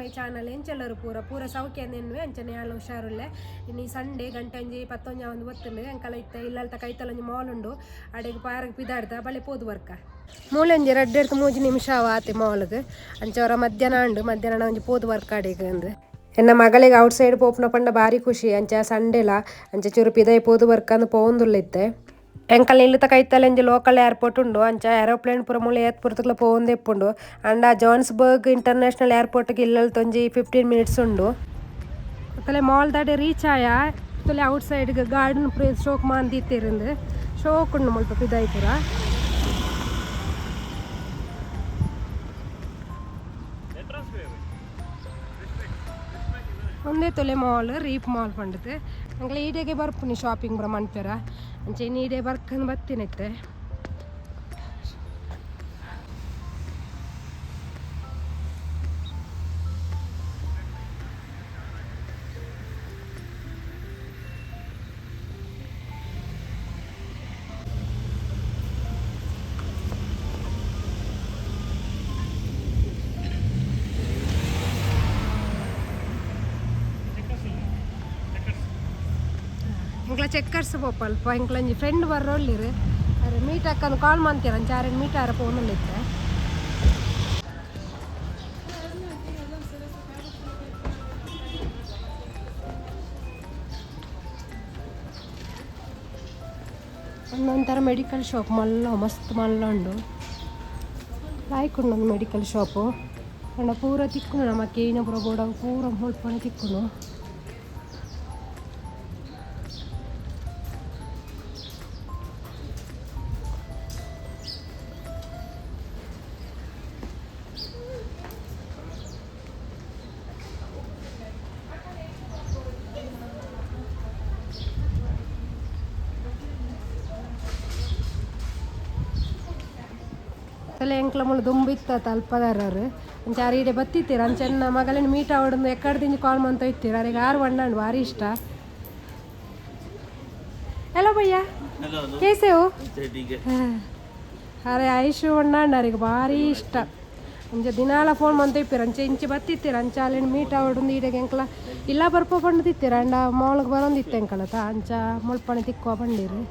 My channel. ಎಂಚೆಲ್ಲರು ಪೂರ ಪೂರ ಸೌಖ್ಯ ನೆನ್ವೆ ಅಂಚನೆ ಯಾಲ ಹುಷಾರುಲ್ಲೆ. ಇನ್ನು ಸಂಡೇ ಗಂಟೆ ಒಂಜಿ ಪತ್ತೊಂಜ ಒಂದು ಗೊತ್ತುಂಡು. ಅಂಕಲ ಇತ್ತ ಇಲ್ಲಲ್ತ ಕೈತಲೊಂಜಿ ಮಾಲ್ ಉಂಡು, ಅಡೆಗ್ ಪಾರಗ್ ಪಿದಾಡ್ದ ಬಳೆ ಪೋದು ವರ್ಕ. ಮೂಲೆಂಜಿ ರಡ್ಡೆಡ್ತು ಮೂಜಿ ನಿಮಿಷ ಆತೆ ಮಾಲ್ಗ್. ಅಂಚ ಅವರ ಮಧ್ಯಾಹ್ನ ಉಂಡು, ಮಧ್ಯಾಹ್ನ ಒಂಜಿ ಪೋದು ವರ್ಕ ಅಡೆಗ್ ಅಂದು. ಎನ್ನ ಮಗಳಿಗೆ ಔಟ್ ಸೈಡ್ ಪೋಪುನ ಪಂಡ ಬಾರಿ ಖುಷಿ. ಅಂಚ ಸಂಡೇಲ ಅಂಚ ಚೂರು ಪಿದೈ ಪೋದು ವರ್ಕಂದು ಪೋವೊಂದುಲ್ಲ ಇತ್ತೆ. ಎಂಕಲ್ ಇಲ್ಲುತ ಕೈತಲ್ ಒಂಜಿ ಲೋಕಲ್ ಏರ್ಪೋರ್ಟ್ ಉಂಡು. ಅಂಚ ಏರೋಪ್ಲೇನ್ ಪೂರ ಮೂಲ ಏತ್ ಪುರ್ತುಕ್ಲ ಪೋವೊಂದೇ ಇಪ್ಪುಂಡು. ಅಂಡ ಜಾನ್ಸ್ಬರ್ಗ್ ಇಂಟರ್ನ್ಯಾಷನಲ್ ಏರ್ಪೋರ್ಟ್ಗೆ ಇಲ್ಲಲ್ತ ಒಂಜಿ 15 ಮಿನಿಟ್ಸ್ ಉಂಡು. ತಲೆ ಮಾಲ್ ದಾಡೆ ರೀಚ್ ಆಯ. ತಲೆ ಔಟ್ ಸೈಡ್ ಗಾರ್ಡನ್ ಪೂರ ಶೋಕ್ ಮಾಂದಿತ್ತೆರಿಂದು ಶೋಕ್ ಉಂಡು ಮುಲ್ಪ ಪಿದಾಯಿ ಪೂರ. ಒಂದೇ ತೊಲೆ ಮಾಲ್, ರೀಪ್ ಮಾಲ್ ಪಂಡದು. ಅಂಗ್ಲೆ ಈಡೆಗೆ ಬರ್ಪುನಿ ಶಾಪಿಂಗ್ ಪೂರ ಮನ್ಪೆರ. ಅಂಚೆ ಇನ್ನು ಈಡೆ ಬರ್ಕಂದು ಬತ್ತಿನೈತೆ. ಎಂಕ್ಲ ಚೆಕ್ಕರ್ಸ್ ಪೋಪ ಅಲ್ಪ. ಎಂಕ್ಲಂಜಿ ಫ್ರೆಂಡ್ ಬರ್ರೋಳ್ಳಿರು ಅರೆ ಮೀಟ್ ಅಕ್ಕನ ಕಾಲ್ ಮಾಡ್ತೀರ. ಅಂಚ ಆರೆನ್ ಮೀಟ್ ಆರ ಪೋನುಲ್ಲಿತ್ತೆ. ಒಂದೊಂಥರ ಮೆಡಿಕಲ್ ಶಾಪ್ ಮಲ್ಲ ಮಸ್ತ್ ಮಲ್ಲ ಉಂಡು, ಲಾಯ್ಕ್ ಉಂಡು ಒಂದು ಮೆಡಿಕಲ್ ಶಾಪು. ಅಂಡ ಪೂರ ತಿಕ್ಕುನು ನಮ್ಮ ಕೇನ ಪೂರ ಬೋಡ ಪೂರ ಮುಲ್ಪನೆ ತಿಕ್ಕುನು. ತಲೆ ಎಂಕ್ಲ ಮುಳು ದುಂಬಿತ್ತ ಅಲ್ಪದಾರರು. ಅಂಚ ಆರು ಈಡೆ ಬತ್ತಿತ್ತೀರ. ಅಂಚ ಎನ್ನ ಮಗಲಿನ ಮೀಟ್ ಆವಡೊಂದು ಎಕ್ಕಡ್ದಿಂಜಿ ಕಾಲ್ ಮಂತ ಇತ್ತೀರ. ಅರೆಗೆ ಆರು ಬಣ್ಣಂಡು ಭಾರಿ ಇಷ್ಟ. ಹಲೋ ಭಯ್ಯ, ಕೇಸೆ ಹೋ? ठीक है. ಅರೆ ಐಶು ಅಣ್ಣಾಂಡ್ ಅರೆಗೆ ಭಾರಿ ಇಷ್ಟ. ಅಂಚ ದಿನಾಲ ಫೋನ್ ಮಂತ ಇಪ್ಪಿರ. ಅಂಚೆ ಇಂಚೆ ಬತ್ತಿತ್ತೀರ. ಅಂಚ ಅಲ್ಲಿನ ಮೀಟ್ ಆವಡೊಂದು ಈಡೆಗೆ ಎಂಕ್ಲ ಇಲ್ಲ ಬರ್ಪ ಪಂಡ್ದಿತ್ತೀರ. ಅಂಡ ಮಾಲ್ಗೆ ಬರೋಂದಿತ್ತೆ ಎಂಕಲತ. ಅಂಚ ಮುಳ್ಪಣೆ ತಿಕ್ಕುವ ಪಂಡಿರು.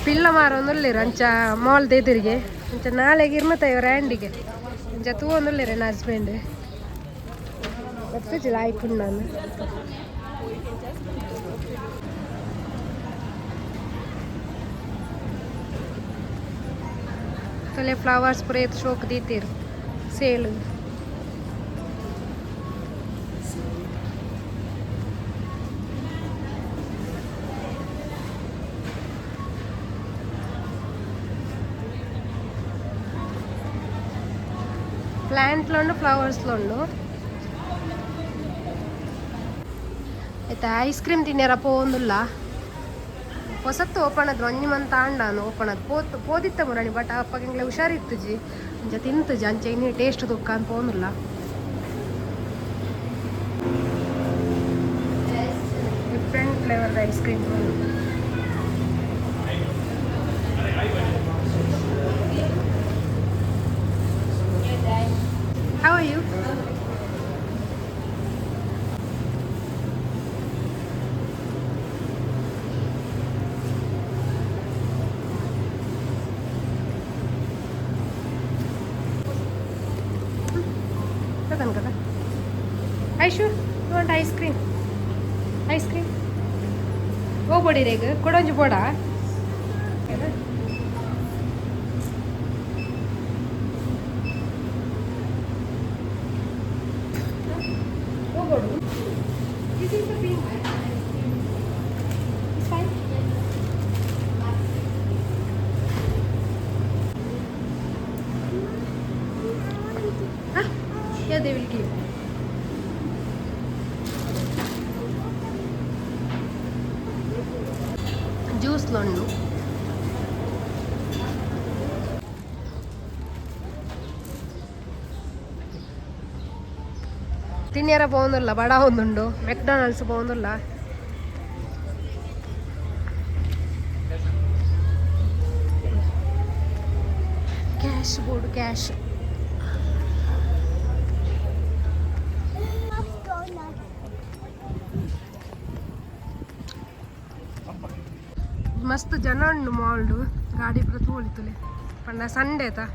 ಪಿಲ್ಲ ಮಾರೊಂದುಲ್ಲೆರ್ ಅಂಚ ಮಾಲ್ ಎದುರಿಗೆ. ಅಂಚ ನಾಳೆಗೆ ಇರ್ಮತ ಇವ್ರ ಆ್ಯಂಡಿಗೆ. ಅಂಚ ತೂವೊಂದುಲ್ಲೆರ್ ಎನ್ನ ಹಸ್ಬೆಂಡ್. ಗೊತ್ತಿಜ್ಜಿಲ್ಲ ಆಯ್ಪುಂಡು ನಾನು. ತಲೆ ಫ್ಲವರ್ಸ್ ಪೂರ ಏತ್ ಶೋಕ್ ದೀತೆರ್ ಸೇಲ್. ಪ್ಲಾಂಟ್ಲ ಉಂಡು, ಫ್ಲವರ್ಸ್ಲ ಉಂಡು. ಆಯ್ತಾ, ಐಸ್ ಕ್ರೀಮ್ ತಿನ್ಯರ ಪೋವೊಂದುಲ್ಲ. ಹೊಸತ್ತು ಓಪನ್ ಆದ್ರು ಒಂಜಿ ಮಂತ್ ಆಂಡ ಓಪನ್ ಆದ್. ಪೋತ್ ಪೋದಿತ್ತ ಮುರಣಿ, ಬಟ್ ಅಪ್ಪಗೆ ಎಂಕ್ಲೆ ಹುಷಾರಿತ್ತುಜಿ. ಅಂಚ ತಿಂತುಜಿ. ಅಂಚ ಇನಿ ಟೇಸ್ಟ್ ತುಕ್ಕ ಅಂತ ಪೋನುಲ್ಲ. Different flavour ice cream. How are you? కదా. Aishu, you want ice cream? Ice cream ಓ ಬೊಡಿ ರೇಗ್ ಕೊಡೊಂಜಿ ಬೋಡ. ಓ ಬೋಡು. This is the pink. It's fine. Huh? Yeah, they will give. Juice ಉಂಡು. ತಿನ್ಯರ ಪೋವೊಂದುಲ್ಲ, ಬಡ ಒಂದುಂಡು. ಮೆಕ್ಡೊನಾಲ್ಡ್ಸ್ ಪೋವೊಂದುಲ್ಲ. Cash board cash. ಮಸ್ತ್ ಜನ ಉಂಡು ಮಾಲ್ಡು. ಗಾಡಿ ಪೂರ ತೋಳಿತುಲೆ ಪಂಡ ಸಂಡೆ ತಾ.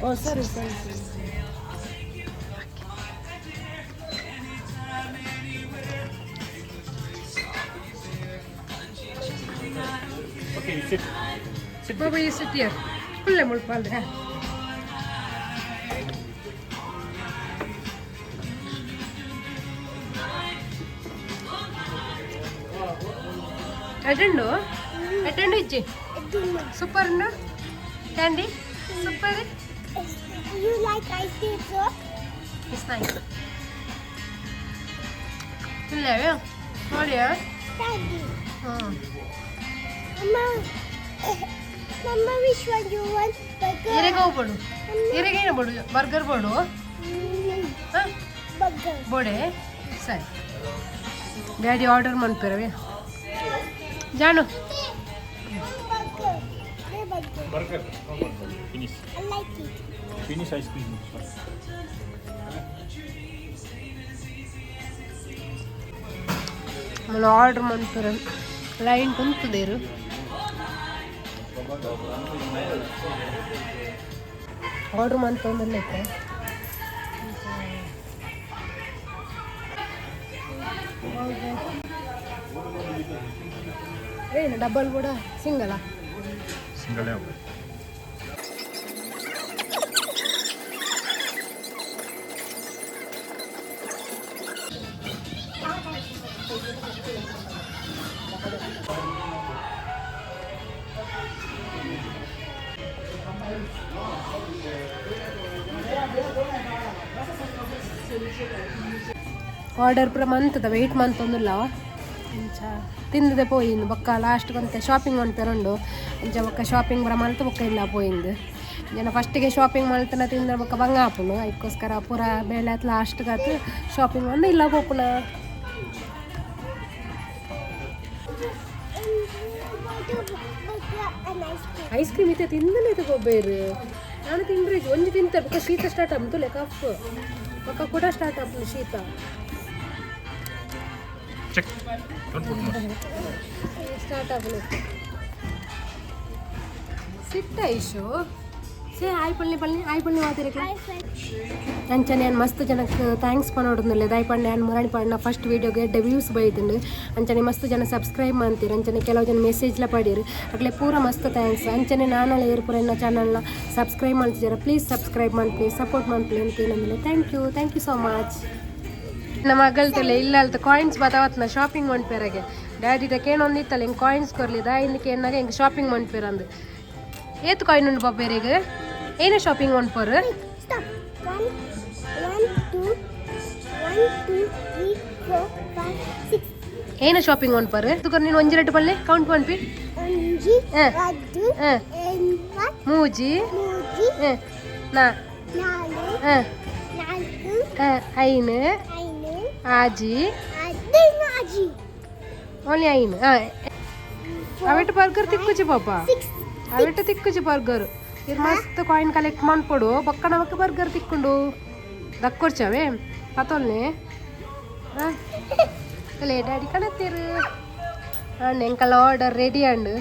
Oh, sorry, sorry, sorry. Okay, you sit. Sit. Baba, you sit here. ಕುಲ್ಲೆ ಮುಳ್ಪಾಲ್ರೆ. Attend attend ಇಜ್ಜಿ. Super candy super. You like ice cream, sir? It's nice. ಇಲ್ಲವೇ ನೋಡಿ. Candy. ಹ್ಞೂ. Mama, Mama, which one you want? Burger? ಎರೆಗೆ ಹೋಗ್ಬೋಡು, ಎರೆಗೇನು ಬೋಡು? Burger ಬೋಡು. ಹಾಂ. Burger. ಬೋಡೆ ಸರಿ. Daddy order ಮನ್ಪಿರವೆ Janu. Burger. The burger. Burger. No burger. Finish. I like it. Finish ice cream first. ಆಮೇಲೆ order ಮನ್ಪಿರ line ಕುಂತದೇರು. Order ಮಂತೊಂದಿಲ್ಲೈತೆ. ಏನು double ಕೂಡ ಸಿಂಗಲ? Single ಯಾವ್ದು? Order ಪೂರ ಮಂತದ weight ಮಂತೊಂದುಲ್ಲ. ಅಂಚ ತಿಂದದೆ ಪೋಯಿಂದು. ಬೊಕ್ಕ ಲಾಸ್ಟ್ ಒಂತೆ ಶಾಪಿಂಗ್ ಮನ್ಪೆರುಂಡು. ಅಂಚ ಬೊಕ್ಕ ಶಾಪಿಂಗ್ ಪೂರ ಮಲ್ತ್ ಬೊಕ್ಕ ಇಲ್ಲ ಪೋಯಿಂದು. ಜನ ಫಸ್ಟಿಗೆ ಶಾಪಿಂಗ್ ಮಲ್ತನ ತಿಂದ ಬೊಕ್ಕ ಬಂಗ ಆಪುಂಡು. ಅದಕ್ಕೋಸ್ಕರ ಪೂರ ಬೇಲೆ ಆತ್ ಲಾಸ್ಟ್ಗಾತು ಶಾಪಿಂಗ್ ಬಂದು ಇಲ್ಲ ಪೋಪುನ. And you want to burger and ice cream. Ice cream ಇತ್ತೆ ತಿಂದಲೇ ಇದು ಬೇರು. ನಾನು ತಿಂದ್ರೆ ಒಂಜಿ ತಿಂತಾರೆ, ಬೊಕ್ಕ ಶೀತ ಸ್ಟಾರ್ಟ್ ಆಪುಂಡು. ಕಫ್ ಬೊಕ್ಕ ಕೂಡ ಸ್ಟಾರ್ಟ್ ಆಪುಂಡು ಶೀತ. Check. Don't put more. Start ಆಪುಂಡು. ಸಿಟ್ಟ ಐಶು ಸೇ ಆಯ್ ಪಳ್ಳಿ ಪಳ್ಳಿ ಆಯ್ ಪಳ್ಳಿ ಮಾತಿರಕ್ಕೆ. I friend. ಅಂಚನೆ ನಾನು ಮಸ್ತ್ ಜನಕ್ಕೆ thanks ಪನೋಡುಂದುಲ್ಲೆ. ದಾಯ್ ಪಂಡ ನಾನು ಮುರಾಣಿ ಪಂಡ ಫಸ್ಟ್ ವೀಡಿಯೋಗೆ ಎಡ್ಡೆ ವ್ಯೂಸ್ ಬೈದುಂಡು. ಅಂಚನೆ ಮಸ್ತ್ ಜನ ಸಬ್ಸ್ಕ್ರೈಬ್ ಮಾಡ್ತೀರ. ಅಂಚನೆ ಕೆಲವು ಜನ ಮೆಸೇಜ್ಲ ಪಡೀರು. ಅಕ್ಲೆ ಪೂರ ಮಸ್ತ್ thanks. ಅಂಚನೆ ನಾನಲ್ಲ ಏರ್ ಪೂರ ಎನ್ನ ಚಾನಲ್ನ ಸಬ್ಸ್ಕ್ರೈಬ್ ಮಾಡ್ತಿದ್ದೀರ, ಪ್ಲೀಸ್ ಸಬ್ಸ್ಕ್ರೈಬ್ ಮಾಡ್ಲಿ, ಸಪೋರ್ಟ್ ಮಾಡ್ಲಿ ಅಂತ ಏನಂದ್ರೆ. Thank you, thank you so much. ನಮ್ಮ ಅಗಲ್ತಲೆ ಇಲ್ಲ ಅಲ್ತ ಕಾಯಿನ್ಸ್ ಬತಾವತ್ನ ಶಾಪಿಂಗ್ ಮನ್ಪೇರಾಗೆ. ಡ್ಯಾಡಿದ ಕೇಣೊಂದಿತ್ತಲ್ಲ, ಹಿಂಗೆ ಕಾಯಿನ್ಸ್ ಕೊರ್ಲಿ ದಾಯಿಂದ ಕೇಣ್ಣಾಗ ಹಿಂಗೆ ಶಾಪಿಂಗ್ ಮನ್ಪೇರಂದು. ಏತ್ ಕಾಯಿನ್ ಉಂಡು ಬಾಬೇರೆಗ್? ಏನು shopping ಮನ್ಪೋರು? Stop. One, one, two, one, two, three, four, five, six. ಏನು ಶಾಪಿಂಗ್ ಮನ್ಪೋರು? ತುಕರ್ ನೀನು ಒಂಜಿ ರೆಡ್ಡು ಪಲ್ಲೆ ಕೌಂಟ್ ಮನ್ಪಿ. ಒಂಜಿ, Eh. ರಡ್ಡು, ಎನ್ಮ, ಮೂಜಿ, ಮೂಜಿ, ನಾ, ನಾಲು, ನಾಲ್ಕು, ಐನು, ಐದು, ಆಜಿ, ಹದಿನಾಜಿ. ಓನ್ಲಿ ಐನು. ಹಾಂ, ಅವೆಟ್ ಬರ್ಗರ್ ತಿಕ್ಕುಜಿ ಪಾಪ. ಸಿಕ್ಸ್. ಅವೆಟ್ ತಿಕ್ಕುಜಿ ಬರ್ಗರ್. ಇರ್ ಮಸ್ತ್ ಕಾಯಿನ್ ಕಲೆಕ್ಟ್ ಮಾಡ್ಕೊಡು, ಬೊಕ್ಕ ನಮಕ್ ಬರ್ಗರ್ ತಿಕ್ಕೊಂಡು ದಕ್ಕೊರ್ಚವೇ ಪತೊಲ್ನೆ. ಹಾಂ, ಡ್ಯಾಡಿ ಕಣತ್ತೀರು. ಅಂಡ್ ಎಂಕಲ್ ಆರ್ಡರ್ ರೆಡಿ ಅಂಡ್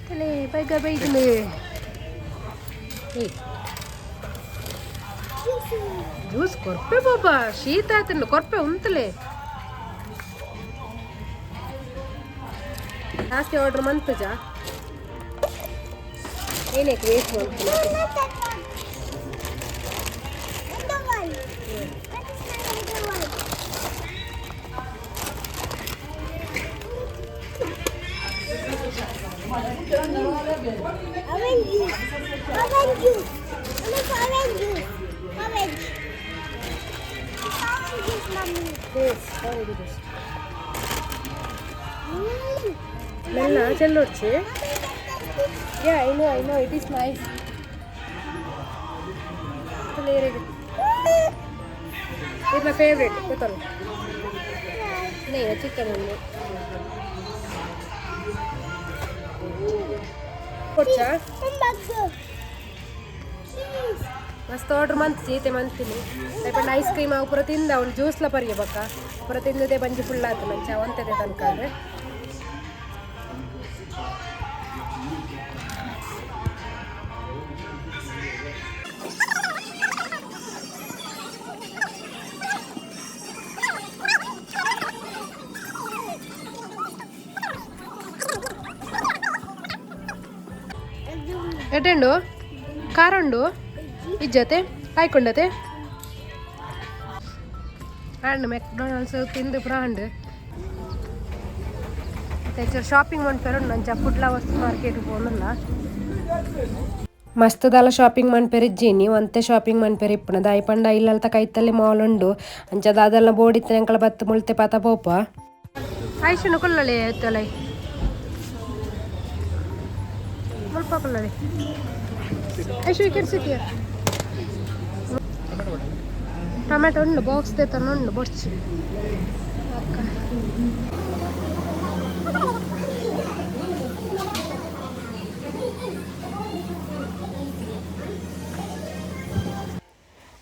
ತಲೆ ಬೈಗ ಬೈದ್ಲು. ಏ ಜ್ಯೂಸ್ ಕೊರ್ಪೆ ಬಾಬಾ. ಶೀತ ಆತಂಡು ಕೊರ್ಪೆ ಉಂತಲೆ. ಜಾಸ್ತಿ ಆರ್ಡರ್ ಮಂತಜ ಏನಕ್ಕೆ ವೇಸ್ಟ್ ಮಾಡ್ತೀನಿ? Not that one. Another one. What is another one? Orange juice. Orange juice. Look, orange juice. Orange. Orange juice, mommy. Mm. ಮೆಲ್ಲ ಚೆಲ್ಲೊಡ್ಚಿ. Mommy, Yeah, I know, I know, it is nice. It's my favorite. ಗೊತ್ತಲ್ಲ chicken ಒಂದು ಕೊಡ್ಚಾ ಮಸ್ತ್ order ಮಂತ್ ಚೀತೆ ಮಂತೀನಿ. ಐಪಂಡ ice cream ಅವು ಪೂರ ತಿಂದ ಅವಳು ಜ್ಯೂಸ್ಲ ಪರಿಯ ಬಕ್ಕ ಪೂರ ತಿಂದದೆ ಬಂಜಿ ಫುಲ್ ಆತು ಮಂಚ ಅವಂತದೆ ತನಕ ಅಂದ್ರೆ. ಎಟೆಂಡು ಖಾರ ಉಂಡು ಇಜ್ಜತೆ ಕಾಯ್ಕೊಂಡತೆ ಹಣ್ಣು ಮೆಕ್ಡೊನಾಲ್ಡ್ಸ್ ತಿಂದು ಪುರ ಹಂಡು ಮತ್ತೆ ಶಾಪಿಂಗ್ ಮನ್ಪೆರ್ ಉಂಡು ಅಂಚ ಕುಡ್ಲ ವಸ್ತು ಮಾರ್ಕೆಟ್ ಪೋನುಲ್ಲ ಮಸ್ತ್ ದಾಲ ಶಾಪಿಂಗ್ ಮನ್ಪೆರ್ ಇಜ್ಜಿನಿ ಒಂತೆ ಶಾಪಿಂಗ್ ಮನ್ಪೆರ್ ಇಪ್ಪುನ ದಾಯಿ ಪಂಡ ಇಲ್ಲಲ್ತ ಕೈತಲ್ಲಿ ಮಾಲ್ ಉಂಡು ಅಂಚ ದಾದಲ್ನ ಬೋಡಿತ್ತೆ ಅಂಕಲ ಬತ್ತು ಮುಲ್ತೆ ಪಾತ ಪೋಪ ಐಶುನು ಕುಲ್ಲಲೆ ಎತ್ತಲೈ ಮುಲ್ಪ ಕುಲ್ಲಲೆ. Aishu, you can sit here. Tomato ಉಂಡು ಬಾಕ್ಸ್ ದೇತನ ಉಂಡು ಬೊಡ್ಚಿ ಅಕ್ಕ.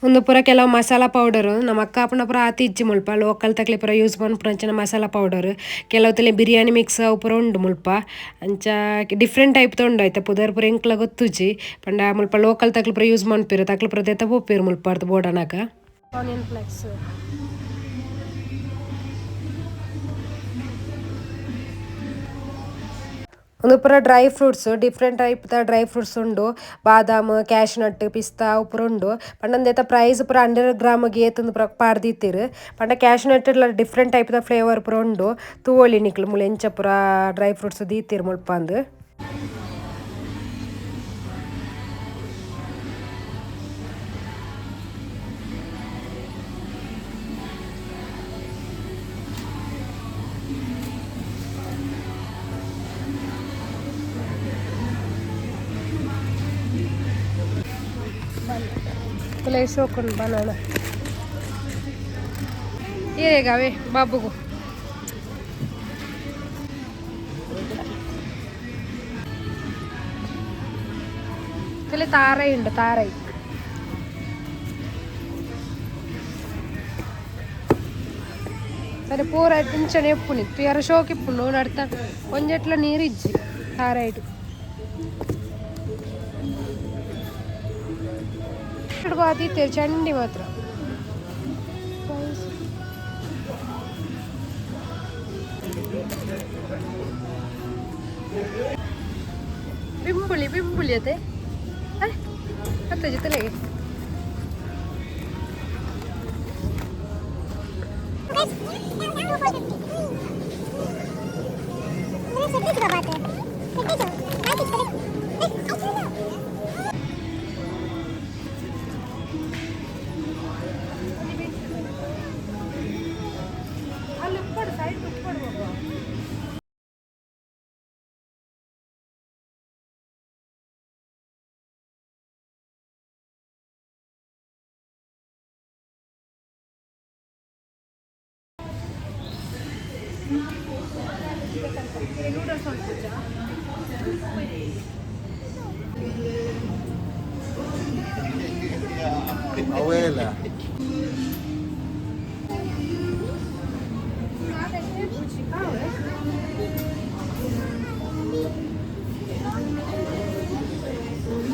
ಒಂದು ಪೂರ ಕೆಲವು ಮಸಾಲ ಪೌಡರು ನಮ್ಮ ಅಕ್ಕ ಅಪ್ಪನ ಪೂರ ಆತಿ ಇಜ್ಜಿ ಮುಲ್ಪ ಲೋಕಲ್ ತಕ್ಲಿ ಪೂರ ಯೂಸ್ ಮನ್ಪುನಂಚಿನ ಮಸಾಲ ಪೌಡರ್ ಕೆಲವು ತಲೆ ಬಿರಿಯಾನಿ ಮಿಕ್ಸ್ ಅವು ಪೂರ ಉಂಡು ಮುಲ್ಪ ಅಂಚ ಡಿಫ್ರೆಂಟ್ ಟೈಪ್ ಉಂಡು ಆಯ್ತಾ ಪುದರ್ ಪೂರ ಎಂಕ್ಲ ಗೊತ್ತುಜಿ ಪಂಡ ಮುಲ್ಪ ಲೋಕಲ್ ತಕ್ಲಿ ಪೂರ ಯೂಸ್ ಮನ್ಪಿರು ತಕ್ಲಿ ಪೂರ ದೆತ್ತ ಪೋಪಿರು ಮುಲ್ಪ ಅರ್ಧ ಬೋಡನಾಗ. ಆನಿಯನ್ ಫ್ಲೆಕ್ಸ್ ಒಂದು ಪೂರ ಡ್ರೈ ಫ್ರೂಟ್ಸ್ ಡಿಫ್ರೆಂಟ್ ಟೈಪ್ದ ಡ್ರೈ ಫ್ರೂಟ್ಸ್ ಉಂಡು ಬಾದಾಮ್ ಕ್ಯಾಶ್ನಟ್ ಪಿಸ್ತಾ ಅವು ಪೂರ ಉಂಡು ಪಂಡ ಪ್ರೈಸ್ ಪೂರ 100 ಗ್ರಾಮ್ಗೆ ಏತಂದು ಪೂರ ಪಾಡ್ದಿತ್ತೆರ್ ಪಂಡ ಕ್ಯಾಶ್ನಟ್ ಡಿಫ್ರೆಂಟ್ ಟೈಪ್ದ ಫ್ಲೇವರ್ ಪೂರ ಉಂಡು ತೂವೊಲಿ ನಿಕ್ಲು ಮೂಲು ಎಂಚ ಪೂರ ಡ್ರೈ ಫ್ರೂಟ್ಸ್ ದೀತೆರ್ ಮುಲ್ಪ ಅಂದ್. ಶೋಕುಂಡು ಬನಾನ ಏಗಾವೆ ಬಾಬುಗು ഇതിൽ താരയുണ്ട് താരൈ ಸರಿ ಪೂರ ಇಂಚನೆ ಎಪ್ಪುನಿ ತುಯರ ಶೋಕ್ ಇಪ್ಪುಂಡು ನಡ್ತ ಒಂಜೆಟ್ಲ ನೀರು ಇಜ್ಜಿ ತಾರೈಡು ಆದಿತ್ಯ ಚಂಡಿ ಮಾತ್ರ. ಬಿಂಬುಳಿ ಬಿಂಬುಳಿ ಅತ್ತೆ ಅತ್ತ ಜೊತೆಲೆಗೆ ಅಲ್ಲಿ ಉಪ್ಪಡು ಸೈಡ್ ಉಪ್ಪಡು ಬಾಬಾ. Abuela.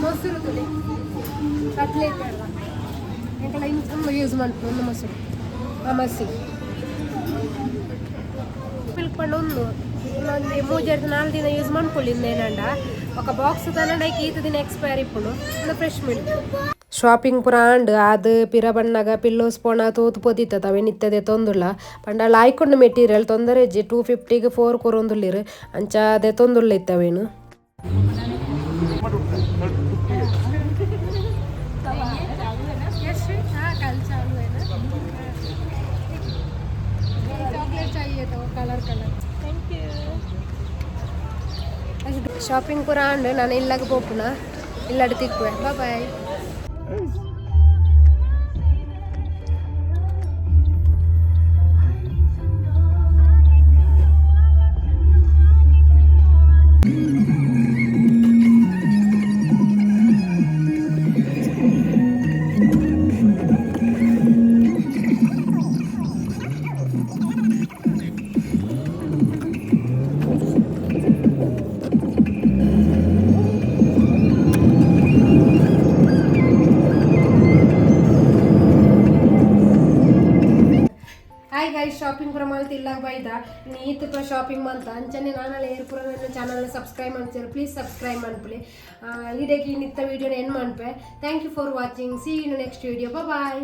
ಮೊಸರು ತುಳಿ ಕಟ್ಲೇಟ್ ಬೇಡ ಎಂಕಲ ಇಂಚ ಯೂಸ್ ಮನ್ಪುನು ಒಂದು ಮೊಸರು ಅಮಸಿ ಮಿಲ್ಕ್ ಪಂಡ ಒಂದು ಒಂಜಿ ಮೂಜೆರ್ದ್ ನಾಲ್ ದಿನ ಯೂಸ್ ಮನ್ಪೊಲಿ ಇಂದೇನಂಡ ఒక ಬಾಕ್ಸ್ ತನಂಡ ಐಕ್ ಈತ್ ದಿನ ಎಕ್ಸ್ಪೈರ್ ಇಪ್ಪುಂಡು ಒಂದು ಫ್ರೆಶ್ ಮಿಲ್ಕ್. ಶಾಪಿಂಗ್ ಪೂರ ಆಂಡ್ ಆದ್ ಪಿರ ಬಣ್ಣಗ ಪಿಲ್ಲೋಸ್ ಪೋಣ ತೂತು ಪೊದಿತ್ತ ಅವೇನ್ ಇತ್ತದೆ ತೊಂದುಲ್ಲ ಪಂಡ ಲಾಯ್ಕೊಂಡು ಮೆಟೀರಿಯಲ್ ತೊಂದರೆ ಇಜ್ಜಿ 250ಗ್ 4 ಕೊರೊಂದುಲ್ಲೆರ್ ಅಂಚ ದೆತೊಂದುಲ್ಲ ಇತ್ತೆ ಅವೇನು. चॉकलेट चाहिए तो कलर कलर. ಶಾಪಿಂಗ್ ಪೂರ ಆಂಡ್. ನಾನು ಇಲ್ಲಗ ಪೋಪುನ, ಇಲ್ಲಡ್ ತಿಕ್ಕುವೆ. ಬಾಯ್. ಹಾಯ್ ಗೈಸ್, ಶಾಪಿಂಗ್ ಪೂರ ಮಲ್ತ್ ಇಲ್ಲಾಗ ಬೈದ. ಇನ್ನು ಈತ್ ಪೂರ ಶಾಪಿಂಗ್ ಮಲ್ತ. ಅಂಚನೆ ನಾನಲ್ಲ ಏರ್ ಪೂರ ನನ್ನ ಚಾನಲ್ ಸಬ್ಸ್ಕ್ರೈಬ್ ಮಾಡ್ತೀರ, ಪ್ಲೀಸ್ ಸಬ್ಸ್ಕ್ರೈಬ್ ಮನ್ಪುಲೆ. ಈಡೇಗೆ ಈ ನಿತ್ತ ವೀಡಿಯೋನ and ಮನ್ಪೆ. Thank you for watching. See in next video. Bye.